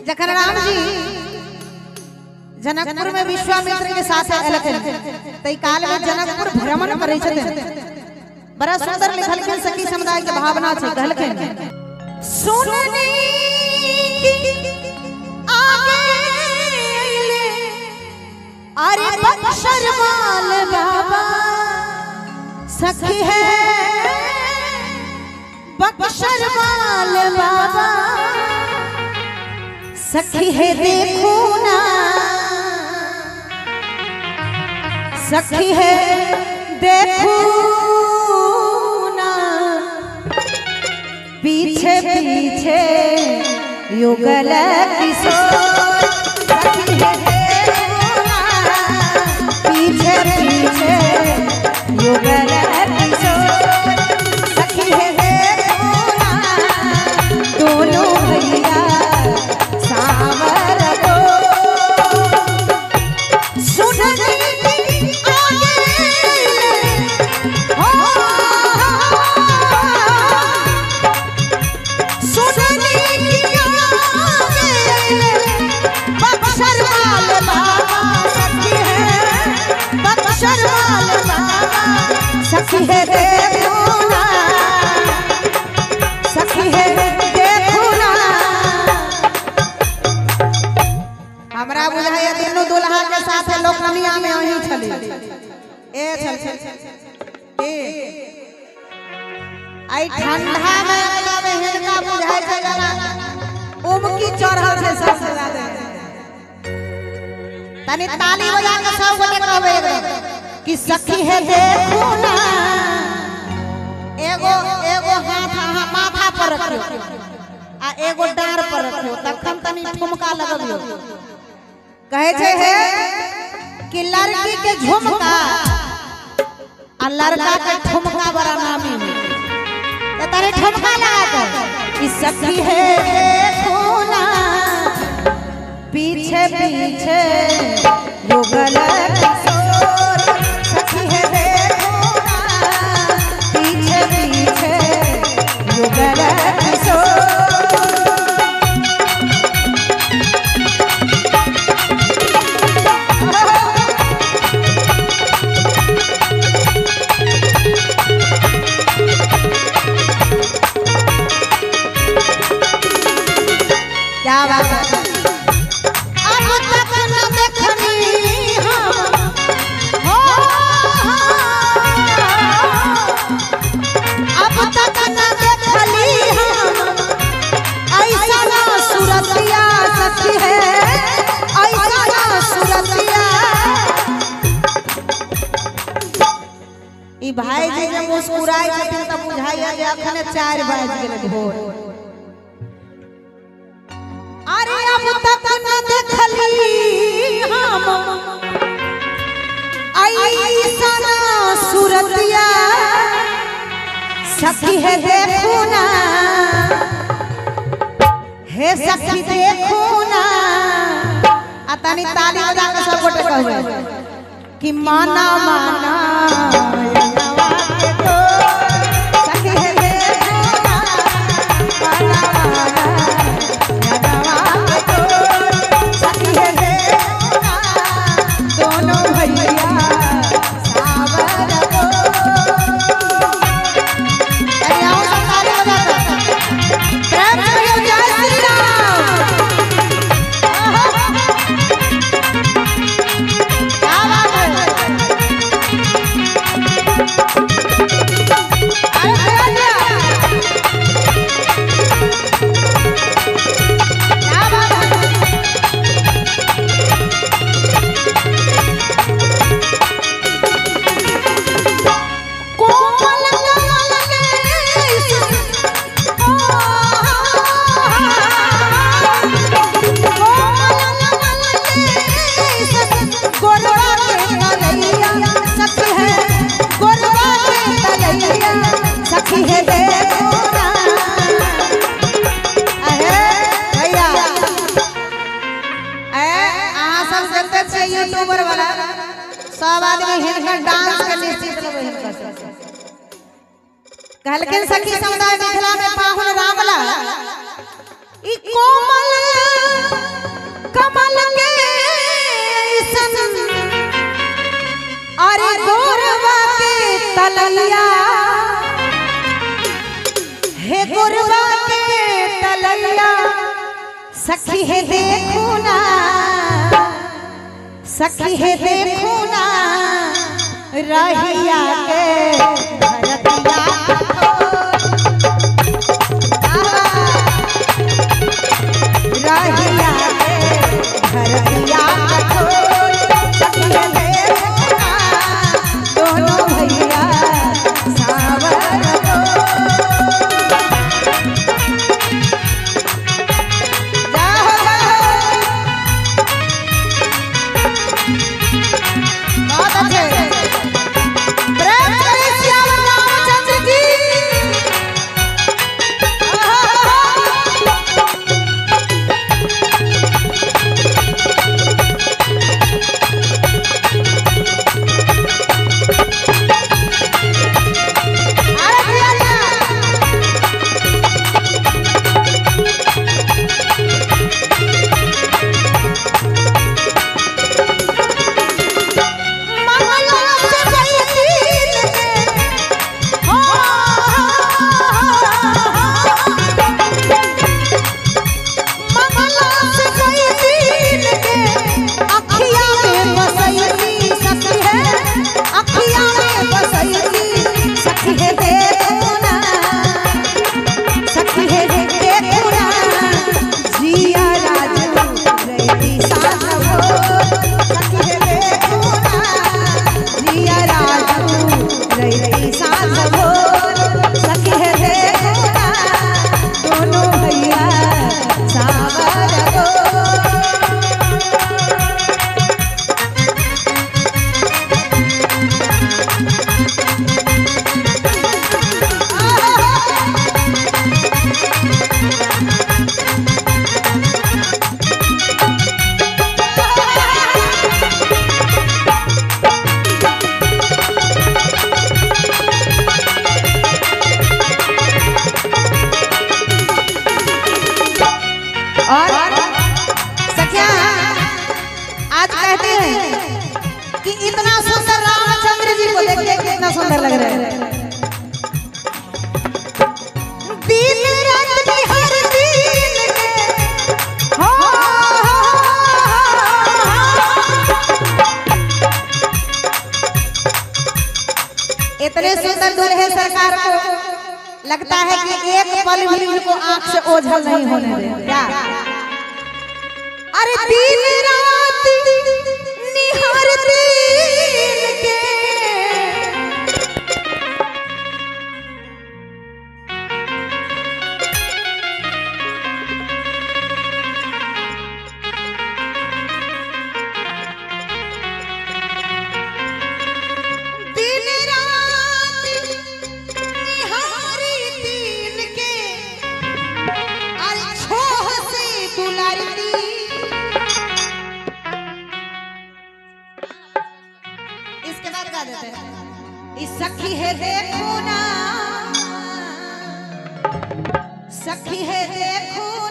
जखन राम जी जनकपुर में विश्वामित्र के साथ एलखिन तै काल में जनकपुर भ्रमण करै छथिन। बड़ा सुंदर लिखलखिन, सखी समुदाय के भावना छै। कहलखिन सुननी की आगे अइले अरे बक्सर वाल बाबा, सखी है बक्सर वाल बाबा, सखी है देखो ना, सखी है देखो ना, पीछे पीछे युगल किशोर, सखी है देखो ना, पीछे पीछे युगल किशोर, सखी है देखो ना, दोनों भैया सावर को सुननी आगे हो, सुननी आगे बक्सर वाल बाबा, सखी है बक्सर वाल बाबा, सखी है देखो ना, सखी है देखो ना। हमरा बुझाइए दुनू दुल्हा के साथ लोकनिया में अहीं छली ए छल ए आई ठंडा में एकदम हिनका बुझाइ छै जेना उमकी चढ़ल छै सबसे ज्यादा। तनी ताली बजा के सब गोटे कहबै एकदम कि सखी है देखो ना। एगो एगो हाथ अहाँ माथा पर रखियो आ एगो डाँर पर रखियो, तखन तनी ठुमका लगबियो। कहे छै हे कि लड़की के झुमका आ लड़का के ठुमका बड़ा नामी है, तो तारे ठुमका लगा कर कि सखी है देखो ना, पीछे पीछे युगल किशोर, सखी है देखो ना, पीछे पीछे युगल किशोर। क्या बात है। अब तक न देखनी हम हो, अब तक न देखली हम ऐसा ना सूरतिया, सखी है ऐसा ना सूरतिया। ई भाई जी जे मुस्कुराइ छथिन त बुझाइया जे अखने 4 बाजि गेलै भोर। अरे अब तक न देखली हम ऐसा ना सूरतिया, सखी है देखो ना, हे सखी देखो ना। आ तनी ताली बजा के सब गोटे कहबै कि माना माना सखी है देखो ना, माना माना सखी है देखो ना, दोनों भैया सावर को। अरे आओ सब ताली बजा कर प्रेम से कहियो जय श्री राम। क्या बात है। अरे भैया क्या बात है। कोमल कमल केश, कोमल कमल केश, गोरवा के तलैया, सखी है गोरवा के तलैया, सखी है देखो ना। अहे भैया ए अहाँ सब देखते छियै यूट्यूबर वाला सब आदमी हिनकर डांस के निश्चित लेबै हिनकर से। कहलखिन सखी समुदाय मिथिला में पाहुन रामला ई कोमल सखी है देखो ना, सखी है देखो ना, रहिया के भरतिया रहिया के भरतिया सखी है देखो ना, दोनों भैया सावर को। बहुत अच्छे, प्रेम करें सियावर रामचंद्र की। अरे जिया जिया। मंगला से बैठीन के, हो मंगला से बैठीन के, अखिया में बसैती सखी है, अखिया में बसैती सखी है देखो ना, सखी है देखो ना, जिया राजू रही साथ हो, सखी है देखो ना, जिया राजू रही साथ हो, सखी है देखो ना, दोनों भैया सावर को। और सखिया आज कहते हैं कि इतना सुंदर रामचंद्र जी को देख के कितना सुंदर लग रहा है। दिन रात हर दिन के, हो इतने सुंदर दुल्हे सरकार को लगता है कि एक पल भी उनको आंख से ओझल नहीं होने दे। क्या अरे दिन रात निहार दिन के, दिन रात निहार दिन के, अरे छोह से दुलारती। इसके बाद गा देते हैं, इस सखी है देखो ना, सखी है देखो